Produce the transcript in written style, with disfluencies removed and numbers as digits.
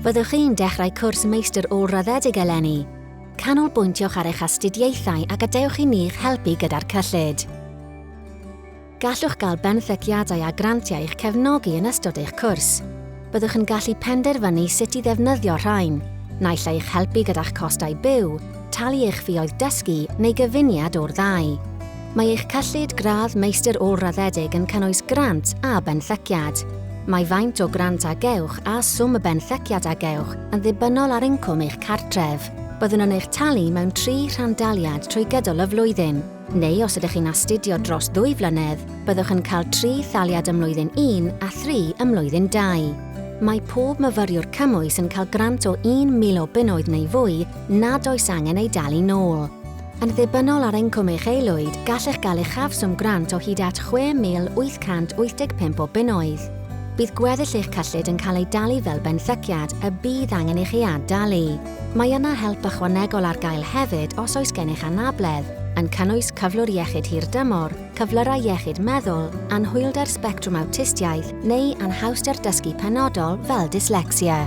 Fyddwch chi'n dechrau cwrs meistr ôl-raddedig eleni? Canolbwyntiwch ar eich astudiaethau a gadewch i ni'ch helpu gyda'r cyllid. Gallwch gael benthyciadau a grantiau i'ch cefnogi yn ystod eich cwrs. Byddwch yn gallu penderfynu sut i ddefnyddio'r rhain, naill ai i'ch helpu gyda'ch costau byw, talu eich ffioedd dysgu neu gyfuniad o'r ddau. Mae eich cyllid gradd meistr ôl-raddedig yn cynnwys grant a benthyciad. Mae faint o grant a gewch a swm y benthyciad a gewch yn ddibynnol ar incwm eich cartref. Byddwn yn eich talu mewn tri rhandaliad trwy gydol y flwyddyn, neu os ydych chi'n astudio dros ddwy flynedd, byddwch yn cael tri thaliad ym mlwyddyn un a thri ym mlwyddyn dau. Mae pob myfyriwr cymwys yn cael grant o 1,000 o bunnoedd neu fwy nad oes angen ei dalu nôl. Yn ddibynnol ar incwm eich aelwyd, gallech gael uchafswm grant o hyd at 6,885 o bunnoedd. Bydd gweddill eich cyllid yn cael ei dalu fel benthyciad y bydd angen i chi ad-dalu. Mae yna help ychwanegol ar gael hefyd os oes gennych anabledd, yn cynnwys cyflwr iechyd hirdymor, cyflyrau iechyd meddwl, anhwylder sbectrwm awtistiaeth neu anhawster dysgu penodol fel dyslecsia.